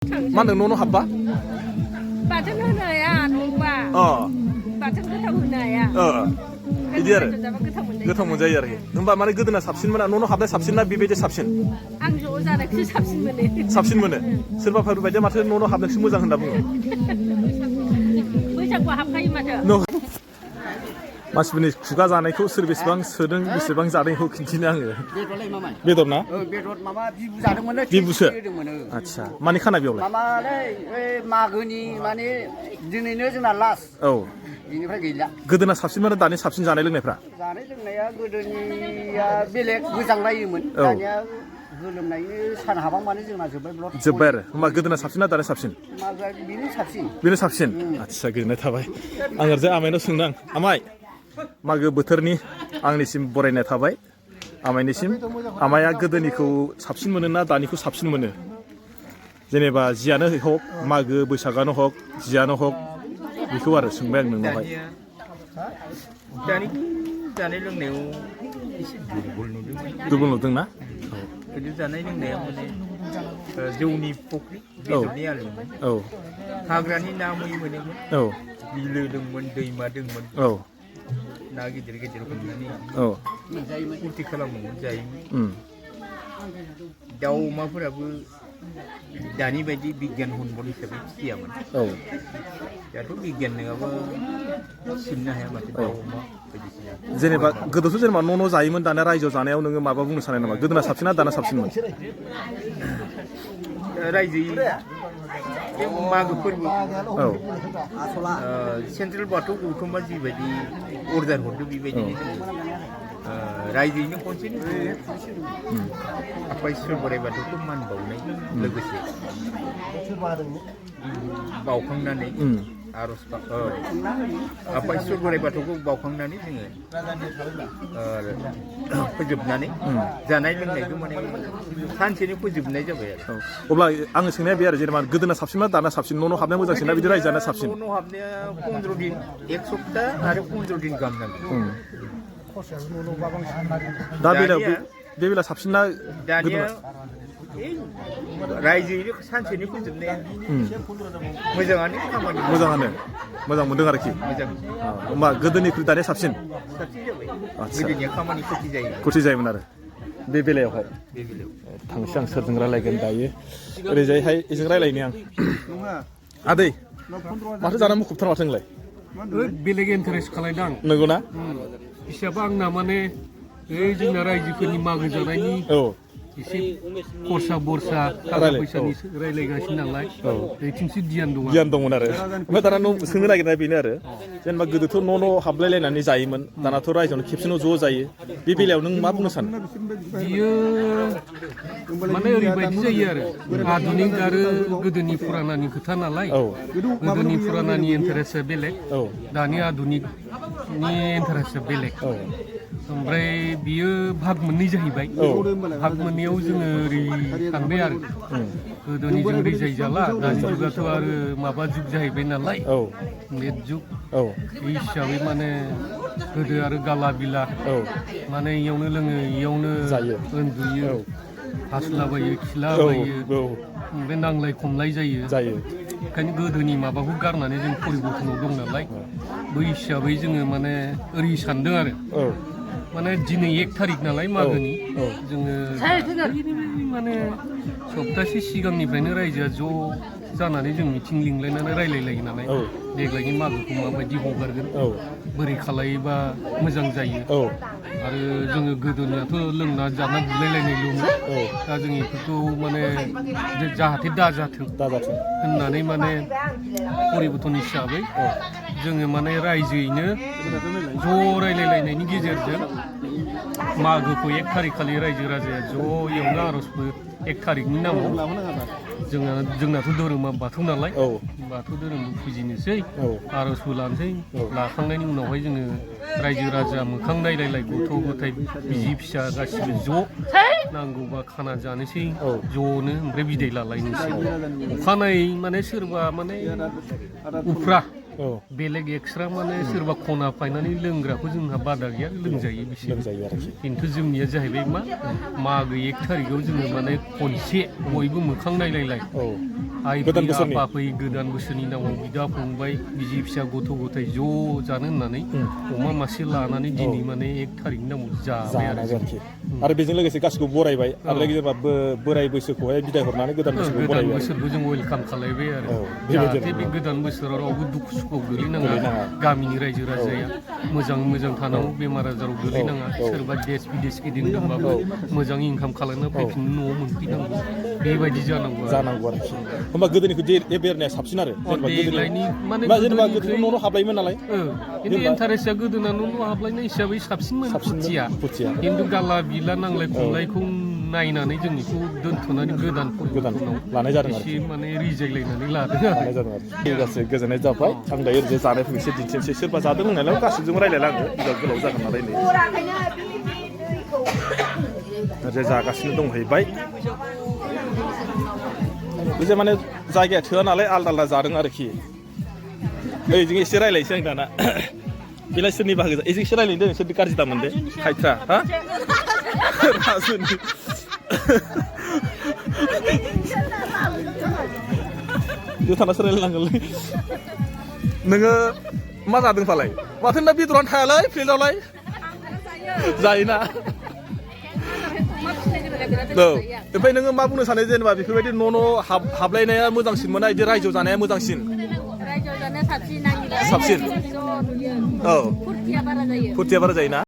मा होनदों न' हाबबा बाथोन होनाया न'बा बाथोन गोथाव होनाया बिदि आरो गोथाव मोनजायो आरोखि होमबा माने गोदोना साबसिनमोन न' हाबनाय साबसिन ना बेबायदि साबसिन आं ज' जानायखौसो साबसिन मोनो सोरबाफोर बायदिया माथो न' हाबनायखौसो मोजां होनना बुङो बैसागुआव हाबखायो माथो मानसिफोरनि खुगा जानायखौ सोर बेसेबां सोदों बेसेबां जादोंखौ खिन्थिनो आङो बेदर ना बेदर माबा बिबु जादोंमोन बिबुसो आदसा मानि खाना बेयावलाय माबालै मागोनि माने दिनैनो जोंना लास्ट औ बेनिफ्राय गैला गोदोना साबसिन माने दानि साबसिन जानाय लोंनायफ्रा जानाय लोंनाया गोदोनिया बेलेग गोजांलायोमोन दानिया गोलोमनायनि सान हाबां माने जोंना जोब्बाय आरो होमबा गोदोना साबसिन ना दानि साबसिन बेनो साबसिन आदसा गोजोननाय थाबाय आं ओरैजाय आमाइनाव सोंदों आं आमाइ मागो बोथोरनि आंनिसिम बरायनाय थाबाय आमाइनिसिम आमाइया गोदोनिखौ साबसिन मोनो ना दानिखौ साबसिन मोनो जेनेबा जियानो हक मागो बैसागानो हक जियानो हक बेखौ आरो सोंबाय आं नोंनावहाय जानाय लोंनायाव एसे दुरबल नुदोंना गोदो जानाय लोंनाया माने जौनि फुख्रि बेदरनि आलुमोन औ हाग्रानि ना मै मोनोमोन औ बिलो दंमोन दैमा दंमोन औ ना गिदिर गिदिर हमनानै औ फुरथि खालामोमोन जायोमोन दाउ अमाफोराबो दानि बायदि बिगियान हनबल हिसाबै फिसियामोन औ दाथ' बिगियान नङाबा सिमनो हाया माथो दाउ अमा बायदिसिना जेनेबा गोदोथ' जेनेबा न' जायोमोन दाना रायजोआव जानायाव नोङो माबा बुंनो सानो नामा गोदोना साबसिन ना दाना साबसिनमोन रायजो बे मागो फोरबो औ सेन्ट्रेल बाथौ गौथुमा जिबायदि अर्डार हरदों बेबायदिनो रायजोयैनो खनसेनो आफा इसोर बोराइ बाथौखौ मान बावनाय लोगोसे बावखांनानै आर'ज आफा इसोर बोराइ बाथौखौ बावखांनानै जोङो फोजोबनानै जानाय लोंनायखौ माने सानसेनो फोजोबनाय जाबाय आरो अब्ला आङो सोंनाया बे आरो जेनेबा गोदोना साबसिन ना दाना साबसिन न' हाबनाया मोजांसिन ना बिदि रायजो जानाया साबसिन न' हाबनाया 15 दिन एक सप्ता आरो 15 दिन गाहाम नांगौ दा बे बेला साबसिन ना दानिया रायजोयैनो सानसेनि फोजोबनाया मोजाङानो मोजां मोनदों आरोखि मोजां होमबा गोदोनिख्रुइ दानिया साबसिन जाबाय गोदोनिया खामानि खथि जायोमोन आरो बे बेलायावहाय थांसै आं सोरजों रायलायगोन दायो ओरैजायहाय एजों रायलायनो आं आदै माथो जाना मुखुबथार माथो नोंलाय बेलेग इन्टारेस्ट खालायदों आं नंगौ ना हिसाबा आंना माने जोंना रायजोफोरनि मागो जानायनि एसे खरसा बरसा थाखा फैसानि रायलायगासिनो नालाय बेथिंसो गियान दंमोन आरो ओमफ्राय दाना सोंनो नागिरनाया बेनो आरो जेनेबा गोदोथ' न' हाबलायलायनानै जायोमोन दानाथ' रायजोआवनो खेबसेनो ज' जायो बे बेलायाव नों मा बुंनो सानो बियो माने ओरैबायदि जायो आरो आधुनिक आरो गोदोनि फुरानानि खोथा नालाय गोदोनि फुरानानि इन्टारेस्टआ बेलेग दानि आधुनिकनि इन्टारेस्टआ बेलेग ओमफ्राय बियो भाग मोननै जाहैबाय भाग मोननैयाव जोङो ओरै थांबाय आरो गोदोनिजों रिजाय जाला दानि जुगाथ' आरो माबा जुग जाहैबाय नालाय नेट जुग बे हिसाबै माने गोदो आरो गाला बिला माने इयावनो लोङो इयावनो उन्दुयो हासुलाबायो खिलाबायो ओमफ्राय नांलाय खमलाय जायो ओंखायनो गोदोनि माबाखौ गारनानै जों परिबर्तनाव दं नालाय बै हिसाबै जोङो माने ओरै सानदों आरो माने दिनै 1 थारिख नालाय मागोनि जोङो माने सप्तासे सिगांनिफ्रायनो रायजोआ ज' जानानै जों मिथिं लिंलायनानै रायलायलायो नालाय देग्लायनि मागोखौ माबायदि हगारगोन बोरै खालायोबा मोजां जायो आरो जोङो गोदोनियाथ' लोंना जाना बुलायलायनायल'मोन दा जों बेफोरखौ माने जाहाथे दाजाथों होननानै माने परिबर्तन हिसाबै जोङो माने रायजोयैनो ज' रायलायलायनायनि गेजेरजों मागोखौ 1 थारिख खालि रायजो राजाया ज' एवनो आर'जबो 1 थारिखनि नामाव जोंनाथ' धोरोमा बाथौ नालाय बाथौ धोरोमखौ फुजिनोसै आर'जबो लानोसै लाखांनायनि उनावहाय जोङो रायजो राजा मोखां नायलायलाय गथ' गथाय बिसि फिसा गासिबो ज' नांगौबा खाना जानोसै ज'नो ओमफ्राय बिदाय लालायनोसै अखानायै माने सोरबा माने उफ्रा बेलेग एक्सट्रा माने सोरबा खना फायनानै लोंग्राखौ जोंहा बादा गैया लोंजायो बिसोर खिन्थु जोंनिया जाहैबाय मा मागो 1 थारिखआव जोङो माने खनसे बयबो मोखां नायलायलाय आइ गोदान फै बोसोरनि आफा फै गोदान बोसोरनि नामाव बिदा फंबाय बिसि फिसा गथ' गथाय ज' जानो होननानै अमा मासे लानानै दिनै माने 1 थारिखनि नामाव जाबाय जानाय आरोखि आरो बेजों लोगोसे गासिखौबो बरायबाय आरो जेनेबा बोराय बैसोखौहाय बिदाय हरनानै गोदान बोसोरखौ गोदान बरायबाय बोसोरखौ जों वेलकाम खालायबाय आरो बेबायदि जाहाथे बे गोदान बोसोराव रावबो दुखु सुखुआव गोलैनाङा गामिनि रायजो राजाया मोजां थानांगौ बेमार आजाराव गोलैनाङा सोरबा देश बिदेश गिदिंदोंबाबो मोजां इनकाम खालामना फैफिननो न'आव मोनफैनांगौ बेबायदि जानांगौ आरोखि होमबा गोदोनिखौ बेरनाया साबसिन आरो देग्लायनि माने जेनेबा गोदो न' हाबलायोमोन नालाय खिन्थु इन्टारेस्टआ गोदोना न' हाबलायनाय हिसाबै साबसिनमोन फुरथिया खिन्थु गाला बिला नांलाय खमलायखौ नायनानै जों बेखौ दोनथ'नानै गोदान लानाय जादों एसे माने रिजायलायनानै लादों आरो गासै गोजोननाय जाबाय आं दायो ओरैजाय जानायफोरखौ एसे दिन्थिनोसै सोरबा जादों होननायलाय गासैजों रायलायलाङो गोलाव जागोन नालाय नै ओरैजाय जागासिनो दंहैबाय बिदि माने जायगाया थोआ नालाय आलदा जादों आरोखि ओइजों एसे रायलायनोसै आं दाना बेलाय सोरनि बाहागो एजों एसे रायलायदों सोरनि गाज्रि दा मोनदे खायथ्रा हा राजुनि बेयाव थानासो रायलायनांगोनलै नोङो मा जादों फालाय माथो ना बेदरानो थायालै प्लेटआवलाय जायोना औ ओमफ्राय नोङो मा बुंनो सानो जेनेबा बेफोरबायदि न' हाबलायनाया मोजांसिनमोन ना बिदि रायजोआव जानाया मोजांसिन रायजोआव जानाया साबसिन साबसिन औ फुरथिया बारा जायो फुरथिया बारा जायोना